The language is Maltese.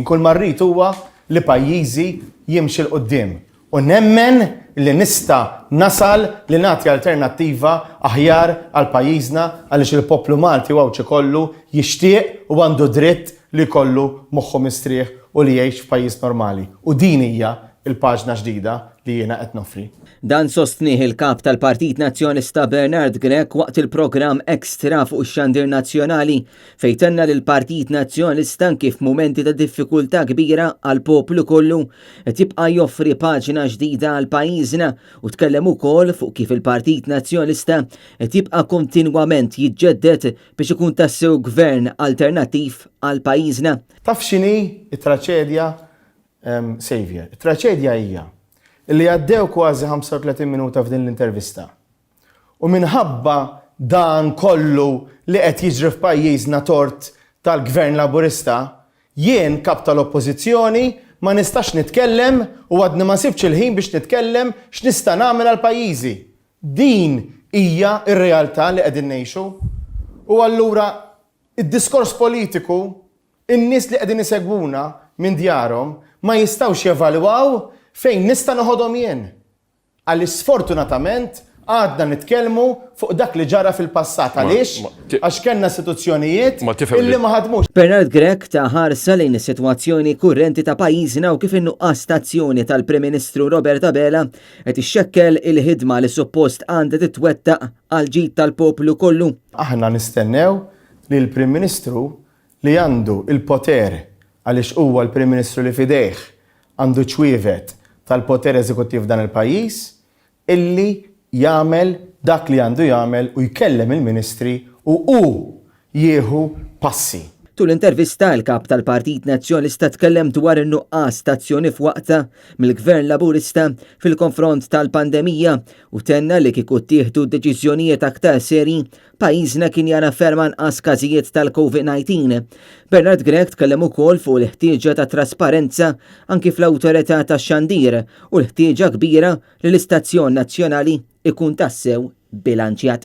Kull ma rrid huwa li pajjiżi jimxi 'l quddiem u nemmen li nista' nasal li nagħti alternattiva aħjar għal pajjiżna għaliex il-poplu Malti u Għawdxi kollu jixtieq u għandu dritt li jkollu moħħu mistrieħ u li jgħix f'pajjiż normali. U din hija l-paġna ġdida li jiena qed noffri. Dan sostnieh il-Kap tal-Partit Nazzjonalista Bernard Grech waqt il-programm Extra fuq ix-xandir nazzjonali fejn tenna li l-Partit Nazzjonalista anki f'mumenti ta' diffikultà kbira għall-poplu kollu qed jibqa' joffri paġna ġdida għal pajjiżna u tkellem ukoll fuq kif il-Partit Nazzjonalista qed jibqa' kontinwament jiġġedded biex ikun tassew gvern alternattiv għal pajjiżna. Taf x'inhi t-traċedja Saviour? It-traċedja hija li għaddew kważi 35 minuta f'din l-intervista U minħabba dan kollu li qed jiġri f'pajjiżna tort tal-Gvern Laburista, jien, Kap tal-Oppożizzjoni, ma nistax nitkellem u għadni ma sibtx il-ħin biex nitkellem x'nista' nagħmel għal pajjiżi. Din hija r-realtà li qegħdin ngħixu. U allura id-diskors politiku, in-nies li qegħdin isegwuna minn djarhom ma jistgħux jevalwaw fejn nista' noħodhom jien. Għaliex sfortunatament għadna nitkellmu fuq dak li ġara fil-passat. Għaliex? Għax kellna istituzzjonijiet illi ma ħadmux. Bernard Grech ta ħarsa lejn is-sitwazzjoni kurrenti ta' pajjiżna u kif in-nuqqas ta' azzjoni tal-Prim Ministru Robert Abela qed ixxekkel il-ħidma li suppost għandha titwettaq għall-ġid tal-poplu kollu. Aħna nistennew li l-Prim Ministru li għandu l-poter għaliex huwa l-Prim Ministru li f'idejh għandu ċ-ċwievet tal-poter eżekuttiv f'dan il-pajjiż, illi jagħmel dak li għandu jagħmel u jkellem il-ministri u hu jieħu passi. Tul l-intervista, il-Kap tal-Partit Nazzjonalista tkellem dwar in-nuqqas ta' azzjoni f'waqtha mill-Gvern Laburista fil-konfront tal-pandemija u tenna li kieku ttieħdu deċiżjonijiet aktar serji pajjiżna kien jara ferm anqas każijiet tal-Covid-19. Bernard Grech tkellem ukoll fuq il-ħtieġa ta' trasparenza anki fl-Awtorità tax-Xandir u l-ħtieġa kbira li l-istazzjon nazzjonali ikun tassew bilanċjat.